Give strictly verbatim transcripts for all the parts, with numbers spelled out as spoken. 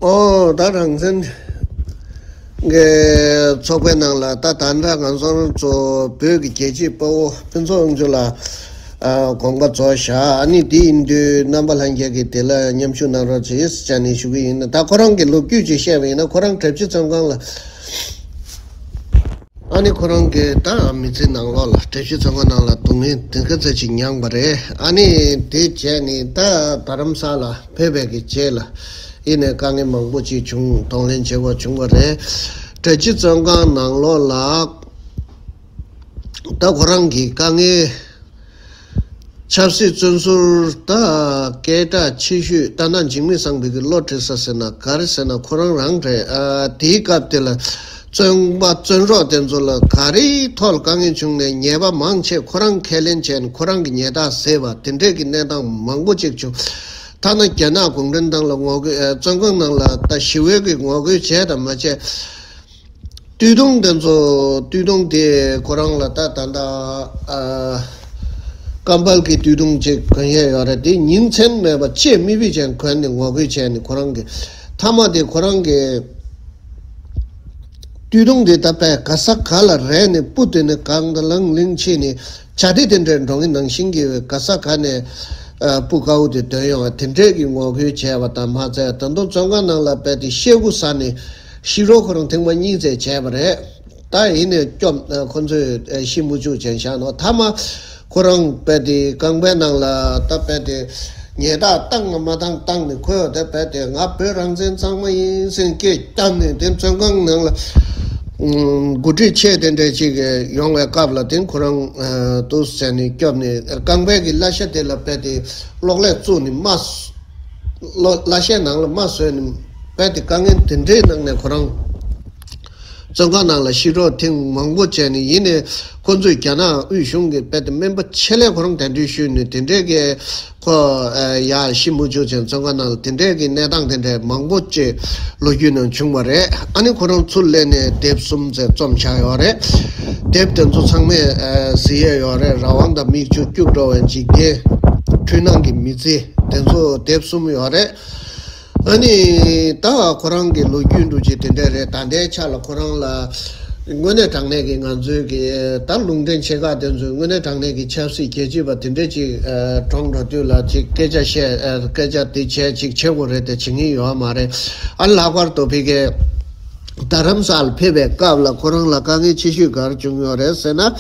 ཨོ་ད་རང་བཙན་གྱི་ཚོགས་པའི་ནང་ལ་ད་ད་ལྟ་ང་ཚོ་ཚོ་བོད་ཀྱི་རྒྱལ་གཅེས་དཔའ་བོ་ཕུན་ཚོགས་དབང་ཕྱུག་ལགས་ཨ་དགོངས་པ་རྫོགས་བཞག་ཨ་ནི་དེ་ཡིན་དུས་རྣམ་པ་ལྷན་རྒྱས་ཀྱིས་དེ་ལ་མཉམ་ཞུགས་གནང་རོགས་བྱེད་ཟེར་ནས་ཞུ་གི་ཡིན། ད་ཁོ་རང་གི་ལོ་རྒྱུས་ཅིག་བཤད་པ་ཡིན་ན། ཁོ་རང་གྲྭ་བཞི་བཙོན་ཁང་ལ། ཨ་ནི་ཁོ་རང་གིས་ད་མི་ཚེ་ནང་ལོགས་ལ་བཀྲ་ཤིས་ཚོང་ཁང་ནང་ལ་སྡུག་བསྔལ་དེ་ག་ཚོད་ཅིག་མྱངས་པ་རེད། ཨ་ནི་དེ་བྱས་ནས་ད་རྡ་རམ་ས་ལ་ཕེབས་པའི་གི་རྗེས་ལ་ཡིན་ནས་དཀའ་ངལ་མང་པོ་ཅིག་བྱུང་། གདོང་ལེན་བྱེད་དགོས་བྱུང་བ་རེད། བཀྲ་ཤིས་ཚོང་ཁང་ནང་ལོགས་ལ་ད་ཁོ་རང་གི་དཀའ་ངལ། ཆབ་སྲིད་བཙོན་ཟུར་ད་སྐད་གྲགས་ཆེ་ཤོས་ད་ནང་འཇིགས་མེད་བཟང་པོའི་གི་བློ་འདྲི་ས་ཟེར་ན་ག་རེ་ཟེར་ན་ཁོ་རང་རང་རེད། ཨ་དེའི་སྐབས་དེ་ལ་བཙོན་པ་བཙོན་རོགས་དེ་ཚོ་ལ་ག་རེའི་ཐོག་ལ་དཀའ་ངལ་བྱུང་ནས་ཉེས་པ་མང་ཆེ་ཁོ་རང་ཁས་ལེན་བྱས་ནས་ཁོ་རང་གི་ཉེས་རྡུང་བཟོས་པ་དེ་འདྲས་ཀྱི་གནས་སྟངས་མང་པོ་ཅིག་བྱུང་། ཐ་ན་རྒྱ་ནག་གུང་ཁྲན་ཏང་ལ་ངོ་རྒོལ་ཨ་བཙོན་ཁང་ནང་ལ་ད་ཞི་བའི་གི་ངོ་རྒོལ་བྱས་དང་མ་བྱས། སྟོད་ཐུང་དེ་ཚོ་སྟོད་ཐུང་དེ་ཁོ་རང་ལ་ད་ད་ད་ཨ་ཀམ་པལ་གྱི་སྟོད་ཐུང་ཅིག་གོན་ཡས་ཡོད་རེད། དེ་ཉིན་མཚན་མེད་པར་ལྕེ་མིད་པའི་ཅན་གོན་ནས་ངོ་རྒོལ་བྱས་ནས་ཁོ་རང་གི་མཐའ་མ་དེ་ཁོ་རང་གི་སྟོད་ཐུང་དེ་ད་པས་ག་ས་ག་ལ་རེག་ནས་སྤུ་བཏོན་ནས་གང་དང་ལང་ལིང་བྱས་ནས་བྱ་དེ་དེ་འདྲའི་འགྲོ་ངེས་ནང་བཞིན་གྱི་ག་ས་ག་ནས་ཨ་སྤུ་དཀར་པོ་དེ་འདོན་ཡོང་བ་དེ་འདྲས་ཀྱི་ངོ་རྒོལ་བྱས་པ་དང་མ་ཚད་ད་དུང་བཙོན་ཁང་ནང་ལ་པས་དེ་ཤེལ་སྒོ་ཟ་ནས། ཤི་རོ་ཁོ་རང་ཐེངས་མ་གཉིས་ཙམ་བྱས་པ་རེད། ད་ཡིན་ནས་སྐྱོབ་ཁོ་ཚོས་ཤི་མུ་ཅུ་ཅན་བཞག་ནོ། ཐ་མ་ཁོ་རང་དཔེ་དེ་རྐང་པའི་ནང་ལ་ད་དཔེ་དེ་ཉལ་ཐག་བཏང་ང་མ་བཏང་བཏང་ནས་ཁོས་དེ་དཔེ་དེ་ང་བོད་རང་བཙན་གཙང་མ་ཡིན་ཟེར་སྐད་བཏང་ནས་དེ་བཙོན་ཁང་ནང་ལ་འགོ་ཁྲིད་ཆེ་དེ་འདྲས་ཅིག་ཡོང་བའི་སྐབས་ལ་དེ་ཁོ་རང་དུ་ཟེར་ནས་སྐྱོབ་ནས་རྐང་པའི་གི་བརླ་ཤ་དེ་ལ་དཔེ་དེ་གློག་ཀླད་བཙུགས་ནས་མ། བརླ་ཤའི་ནང་ལ་མ་བཟོས་ནས་དཔེ་དེ་དཀའ་ངལ་དེ་འདྲའི་ནང་ནས་ཁོ་རང་བཙོན་ཁང་ནང་ལ་ཤི་རོ་ཐེངས་མང་པོ་བྱས་ནས་ཡིན་ནས་ཁོ་ཚོས་རྒྱ་ནག་དབུས་གཞུང་གི་དཔེ་དེ་སྨན་པ་ཆེད་ལས་ཁོ་རང་གདན་འདྲེན་ཞུས་ནས་དེ་འདྲའི་གི་ཁོ་ཡ་ཤི་མུ་ཅུ་ཅན་བཙོན་ཁང་ནང་ལ་དེ་འདྲའི་གི་གནས་སྟངས་དེ་འདྲའི་མང་པོ་ཅིག་ལོ་རྒྱུས་ནང་བྱུང་བ་རེད། ཨ་ནི་ཁོ་རང་ཚུར་སླེབས་ནས་དེབ་གསུམ་ཙམ་རྩོམ་བཞག་ཡོད་རེད། དེབ་དེ་ཚོ་ཚང་མས་གཟིགས་ཡས་ཡོད་རེད། རང་དབང་དང་མིག་ཆུ་སྐྱུག་བྲོ་བའི་འཇིག་རྟེན། འཁྲུལ་སྣང་གི་མི་ཚེ། དེ་ཚོ་དེབ་གསུམ་ཡོད་རེད། ཨ་ནི་ད་ཁོ་རང་གི་ལོ་རྒྱུས་འདྲ་ཅིག་དེ་འདྲ་རེད། ད་ལྟའི་ཆ་ལ་ཁོ་རང་ལ་དངོས་གནས་དྲང་གནས་ཀྱི་ང་ཚོའི་གི་ད་ལུང་འདྲེན་ཆེ་ཁག་དེ་ཚོས་དངོས་གནས་དྲང་གནས་ཀྱི་ཆབ་སྲིད་རྒྱལ་གཅེས་པ་དེ་འདྲ་ཅིག་གྲོངས་འགྲོ་དུས་ལ་ཅིག་སྐད་ཆ་བཤད་སྐད་ཆ་དེ་བྱས་ཅིག་བྱེད་དགོས་རེད་དེ་བྱེད་ངེས་ཡོད་མ་རེད། ཨ་ལྷག་པར་དུ་ཕ་གི་རྡ་རམ་ས་ལ་ཕེབས་པའི་སྐབས་ལ་ཁོ་རང་ལ་དཀའ་ངལ་ཆེ་ཤོས་ག་རེ་བྱུང་ཡོད་རེད་ཟེར་ན།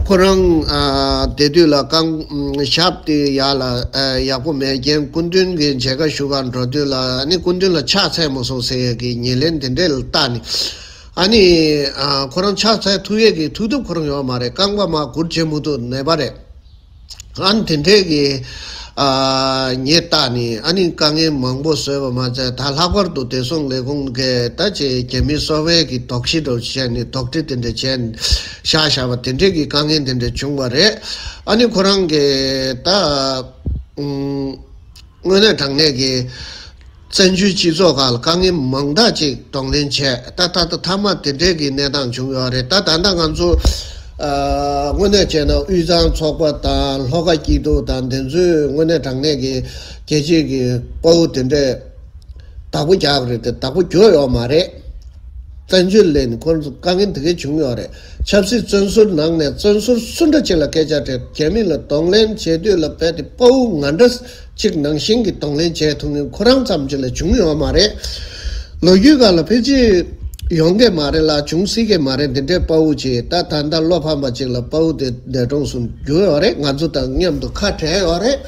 ཁོ་རང་ཨ་དེ་དུས་ལ་རྐང་ཞབས་དེ་ཡག་ལ་ཨ་ཡག་པོ་མེད་རྐྱེན་སྐུ་མདུན་གྱི་མཇལ་ཁ་ཞུ་གར་འགྲོ་དུས་ལ་ཨ་ནི་སྐུ་མདུན་ལ་ཕྱག་འཚལ་མ་སོང་ཟེར་ཡས་ཀྱི་ཉེར་ལེན་དེ་འདྲས་ལ་བལྟས་ནས་ཨ་ནི་ཨ་ཁོ་རང་ཕྱག་འཚལ་ཐུབ་ཡས་ཀྱི་ཐུབ་ཐུབ་ཁོ་རང་ཡོད་མ་རེད། རྐང་པ་མར་སྒུར་བྱེད་མི་ཐུབ་ནད་པ་རེད། ཨ་ནི་དེ་འདྲས་ཀྱི་ཨ་ཉེས་བཏགས་ནས་ཨ་ནི་དཀའ་ངལ་མང་པོ་བཟོས་པ་མ་ཚད་ད་ལྷག་པར་དུ་བདེ་སྲུང་ལས་ཁུངས་ཀྱི་ད་ཅེ་རྒྱ་མི་གསོ་བའི་གི་དོགས་གཞི་འདྲ་བྱས་ནས་དོགས་འདྲི་དེ་འདྲས་བྱས་ནས་བཞག་བཞག་པ་དེ་འདྲས་ཀྱི་དཀའ་ངལ་དེ་འདྲས་བྱུང་བ་རེད། ཨ་ནི་ཁོ་རང་གི་ད་ཨུམ། དངོས་གནས་དྲང་གནས་ཀྱི་བཙན་བྱོལ་སྤྱི་ཚོགས་ཁག་ལ་དཀའ་ངལ་མང་དག་ཅིག་གདོང་ལེན་བྱས། ད་ད་ད་མཐའ་མ་དེ་འདྲའི་གི་གནས་སྟངས་བྱུང་ཡོད་རེད། ད་ད་ལྟ་ང་ཚོ་ཨ་དངོས་གནས་བྱས་ན་དབུས་གཙང་ཚོགས་པ་དང་ལྷོ་ཁ་སྐྱིད་སྡུག་དང་དེ་ཚོའི་དངོས་གནས་དྲང་གནས་ཀྱི་རྒྱལ་སྤྱིའི་གི་དཔའ་བོ་དེ་འདྲས་བདག་པོ་རྒྱག་གི་རེད་དེ་བདག་པོ་རྒྱུ་ཡོད་མ་རེད། བཙན་བྱོལ་ལས་ནི་ཁོང་ཚོ་དཀའ་ངལ་འདི་གས་བྱུང་ཡོད་རེད། ཆབ་སྲིད་བཙོན་ཟུར་ནང་ནས་བཙོན་ཟུར་སུ་འདྲ་ཅིག་ལ་སྐད་ཆ་དྲིས་རྒྱ་མི་ལ་གདོང་ལེན་བྱེད་དུས་ལ་རྦད་དེ་དཔའ་བོ་ང་འདྲ་ཅིག་ནང་བཞིན་གྱི་གདོང་ལེན་བྱས་ཐུབ་མཁན་ཁོ་རང་ཙམ་ཅིག་ལ་བྱུང་ཡོད་མ་རེད། ལོ་རྒྱུས་སྒང་ལ་ཕལ་ཆེར་ཡོང་གི་མ་རེད་ལ་བྱུང་སྲིད་ཀྱི་མ་རེད། འདི་འདྲའི་དཔའ་བོ་ཅིག་ད་ད་ལྟ་བློ་ཕམ་པ་ཅིག་ལ་དཔའ་བོ་དེ་འདས་གྲོངས་སུ་གྱུར་ཡོད་རེད། ང་ཚོ་དང་མཉམ་དུ་ཁ་བྲལ་ཡོད་རེད།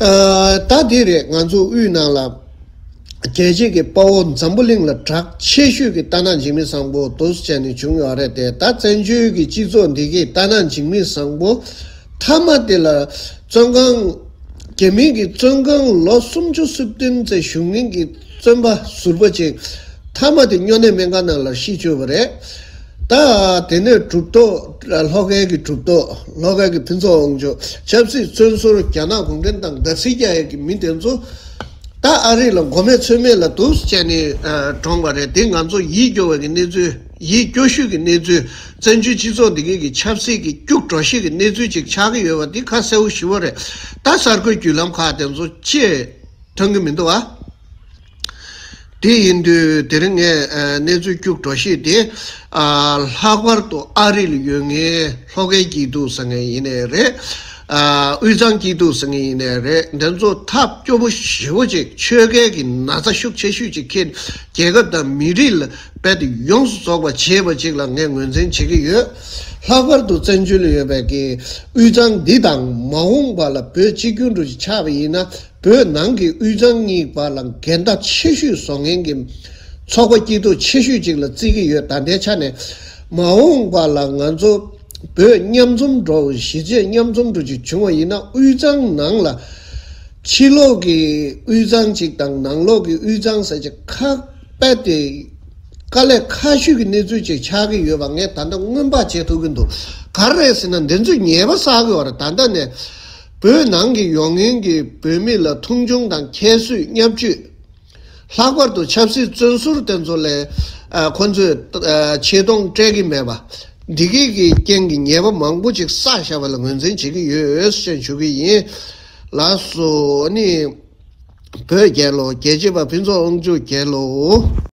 ཨ་ད་འདི་རེད། ང་ཚོ་དབུས་ནང་ལ་རྒྱལ་གཅེས་ཀྱི་དཔའ་བོ་འཛམ་བུ་གླིང་ལ་གྲགས་ཆེ་ཤོས་ཀྱི་སྟག་སྣ་འཇིགས་མེད་བཟང་པོ་འདུག་སེ་བྱས་ནས་བྱུང་ཡོད་རེད་དེ། ད་བཙན་བྱོལ་གྱི་སྤྱི་ཚོགས་འདི་གའི་སྟག་སྣ་འཇིགས་མེད་བཟང་པོ་མཐའ་མ་དེ་ལ་བཙོན་ཁང་རྒྱ་མི་གི་བཙོན་ཁང་ལོ་སུམ་ཅུ་སོ་བདུན་ཙམ་བཞུགས་མཁན་གྱི་བཙོན་པ་ཟུར་པ་ཅིག་མཐའ་མ་དེ་སྨྱོ་ནད་སྨན་ཁང་ནང་ལ་ཤི་བཅུག་པ་རེད། ད་དེ་ནས་གྲུབ་ཐོབ་ལྷོ་ཁའི་གི་གྲུབ་ཐོབ་ལྷོ་ཁའི་གི་ཕུན་ཚོགས་དབང་ཕྱུག་ཆབ་སྲིད་བཙོན་ཟུར་རྒྱ་ནག་གུང་ཁྲན་ཏང་བརྡབ་གསིག་རྒྱག་ཡས་ཀྱི་མི་དེ་ཚོ་ད་ཨ་རི་ལ་མགོ་མེད་ཚོད་མེད་ལ་འདུག་སེ་བྱས་ནས་ཨ་གྲོངས་པ་རེད། དེ་ང་ཚོ་ཡིད་སྐྱོ་བའི་གི་གནས་ཚུལ་ཡིད་སྐྱོ་ཤོས་ཀྱི་གནས་ཚུལ། བཙན་བྱོལ་སྤྱི་ཚོགས་འདི་གའི་གི་ཆབ་སྲིད་ཀྱི་སྐྱུག་བྲོ་ཤོས་ཀྱི་གནས་ཚུལ་ཅིག་ཆགས་ཀྱི་ཡོད་པ་འདི་ཁ་གསལ་པོ་ཞེ་པོ་རེད། ད་གསར་འགོད་བརྒྱུད་ལམ་ཁག་དེ་ཚོ་ཅེས་མཐོང་གི་མི་འདུག་ཨ། དེ་ཡིན་དུས་དེ་རིང་ངས་ཨ་གནས་ཚུལ་སྐྱུག་བྲོ་ཞིག་དེ། ཨ་ལྷག་པར་དུ་ཨ་རི་ལ་ཡོད་མཁན་ལྷོ་ཁའི་སྐྱིད་སྡུག་ཟེར་མཁན་ཡིན་ནའི་རེད། ཨ་དབུས་གཙང་སྐྱིད་སྡུག་ཟེར་མཁན་ཡིན་ནའི་རེད། འདི་ཚོ་ཐབས་སྐྱོ་པོ་ཞེ་པོ་ཅིག་ཆོལ་ཁའི་གི་ན་ཚ་ཤུགས་ཆེ་ཤོས་ཅིག་འཁྱེར། རྒྱལ་ཁབ་དང་མི་རིགས་ལ་རྦད་དེ་ཡོངས་སུ་རྫོགས་པ་བྱས་པ་ཅིག་ལ་ངས་ངོས་འཛིན་བྱེད་ཀྱི་ཡོད། ལྷག་པར་དུ་བཙན་བྱོལ་ལ་ཡོད་པའི་གི་དབུས་གཙང་འདི་དང་མ་འོངས་པ་ལ་བོད་གཅིག་གྱུར་འདྲ་ཅིག་ཆགས་པ་ཡིན་ན། བོད་ནང་གི་དབུས་གཙང་གཉིས་བར་ལ་འགལ་ཟླ་ཆེ་ཤོས་བཟོ་མཁན་གྱི་ཚོགས་པ་སྐྱིད་སྡུག་ཆེ་ཤོས་ཅིག་ལ་བརྩི་གི་ཡོད། ད་ལྟའི་ཆ་ནས་མ་འོངས་པ་ལ་ང་ཚོ་བོད་མཉམ་འཛོམས་འགྲོ། གཞིས་བྱེས་མཉམ་འཛོམས་འགྲོ་ཅིག་བྱུང་བ་ཡིན་ན། དབུས་གཙང་ནང་ལ་ཕྱི་ལོགས་ཀྱི་དབུས་གཙང་ཅིག་དང་ནང་ལོགས་ཀྱི་དབུས་གཙང་ཟེར་ཅིག་ཁ་རྦད་དེ་དཀའ་ལས་ཁག་ཤོས་ཀྱི་གནས་ཚུལ་ཅིག་ཆགས་ཀྱི་ཡོད་པ་ངས་ད་ལྟ་སྔོན་དཔག་བྱེད་ཐུབ་ཀྱི་འདུག་ག་རེ་རེད་ཟེར་ན། འདི་ཚོས་ཉེས་པ་བསགས་ཀྱི་ཡོད་རེད། ད་ལྟ་ནས་བོད་ནང་གི་ཡོང་མཁན་གྱི་བོད་མི་ལ་མཐོང་ཆུང་དང་ཁྱད་གསོད་བརྙས་བཅོས། ལྷག་པར་དུ་ཆབ་སྲིད་བཙོན་ཟུར་དེ་ཚོ་ལ་ཨ་ཁོ་ཚོས་ཨ་ཆེ་མཐོང་སྤྲད་ཀྱི་མེད་པ། འདི་གའི་གི་རྐྱེན་གྱིས་ཉེས་པ་མང་པོ་ཅིག་བསགས་བཞག་པ་ལ་ངོས་འཛིན་བྱེད་ཀྱི་ཡོད་ཅེས་ཞུ་གི་ཡིན། ལགས་སོ། ཨ་ནི་བོད་རྒྱལ་ལོ། རྒྱལ་གཅེས་པ་ཕུན་ཚོགས་དབང་ཕྱུག་རྒྱལ་ལོ།